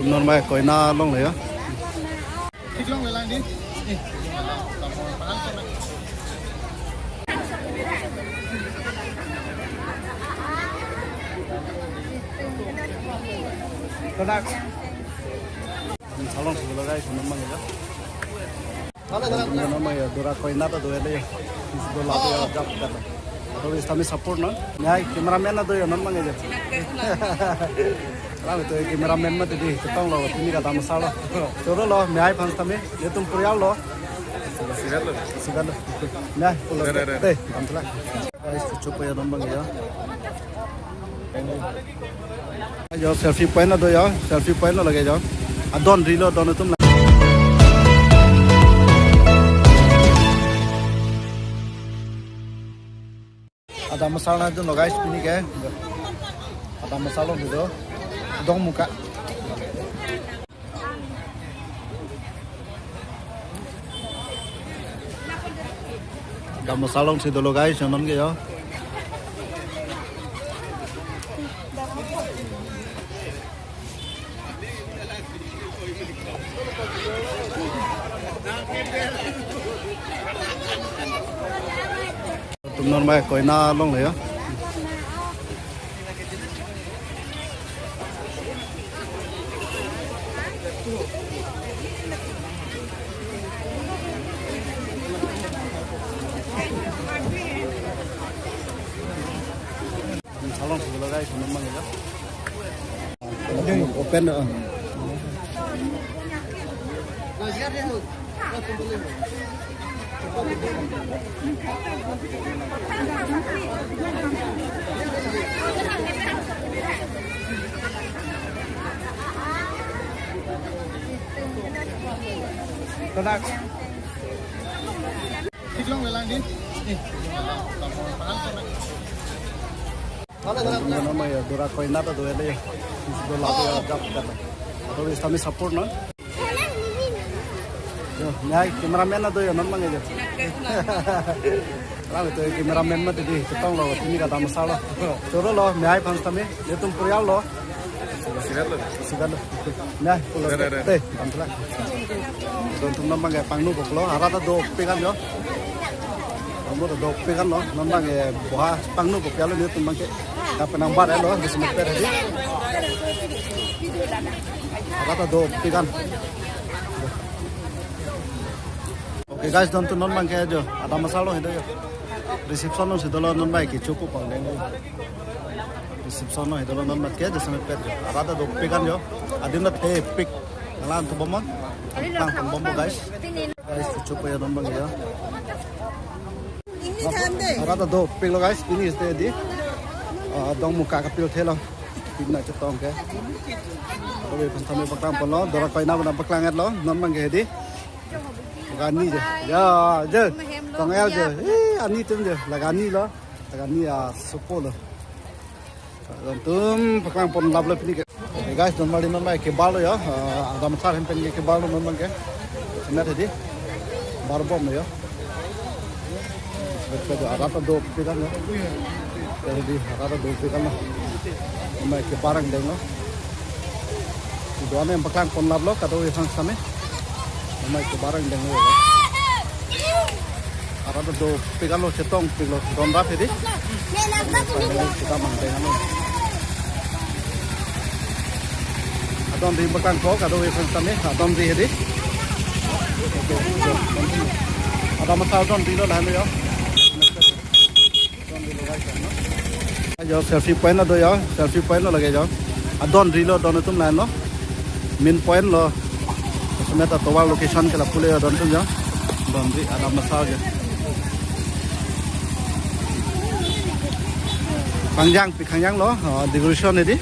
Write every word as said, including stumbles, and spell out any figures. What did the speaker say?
Non mai koina longle ya. Konak. Salongsi lo guys, non mang ya. Non mang ya, dora koina ta do ya le. Isi do la ya, jap kata. Atau bisa kami support non. Ya, cameraman na do ya, non mang ya. Rame to cameraman mati di, chetong lo, pini kata masala. Choro lo, mehai aphan kami, netum purial lo. Sigan lo. Sigan lo. Mehai, pulo. Re, re, re. Te, antla. Guys, chuchu po ya, non mang ya. Yo, selfie point na do ya, selfie point lo lage ya. Adon rilo, don atum la. Adam masala dun lo guys, pini ke. Adam masala dun lo. Dongmuka. Adam masala si dolo guys, non ke ya. Tum non mai koina longle ya. Salongsi lo guys, non mang ya. Open, uh. Konak. Ano ma ya, dora koina ta do ya le. Isi do la ya, jap kata. Atau bisa kami support non. Yo, ya, cameraman na do ya, non mang ya. Rame to cameraman mati di, chetong lo, pini kata masala. Choro lo, mehai aphan kami, netum purial lo. Sigan lo. Sigan lo. Mehai, pulo. Re, re, re. Te, antla. Don atum non mang ke pangno poklo, arat ta dopik an yo. Amo ta dopik an lo, non mang ke boha pangno poklo netum mang ke. Kapenang bar lo, di sini per di. Arat ta dopik an. Okay guys, don atum non mang ke jo. Adam masala lo hedo yo. Reception lo si dolo non mai ke chupu pang deng. Reception lo hedo lo non mang ke, di sini per jo. Arat ta dopik an yo. Adim na thepik. Alam tu bomon. Pang pang bomon guys. Guys, chuchu po ya, non mang ya. Arat ta dopik lo guys, pini isi di. Ah, dongmuka kapil thelo. Pini na chetong ke. Kami aphan kami paklang pon lo, dora koina bana paklang et lo, non mang ke di. Lake ani je. Ya, je. Tong el je. Eh, ani atum je. Lake ani lo. Lake ani ya, supo lo. Don atum paklang pon lap lo pini ke. Okay guys, don mali non mai kebar lo ya. Ah, Adam masala hem pen kebar lo non mang ke. Semet hedi. Bar bom lo ya. Semet ke arat ta dopik an ya. Hedi arat ta dopik an lo. Mai kebar angdeng lo. Don hem paklang pon lap lo, kadokave aphan kami. Mai kebar angdeng lo. Arat ta dopik an lo, chetongpik lo, don rap hedi. Kita mangdeng lo. Adon ri paklang ko, kadokave aphan kami, adon ri hedi. Adam masala don ri lo lahan lo ya. Yo, selfie point lo do ya, selfie point lo lake ya. Adon ri lo, don atum lain lo. Main point lo. Semet atovar location ke lapu le ya, don atum ya. Don ri Adam masala ke. Kangjang, pi kangjang lo, oh, decoration hedi.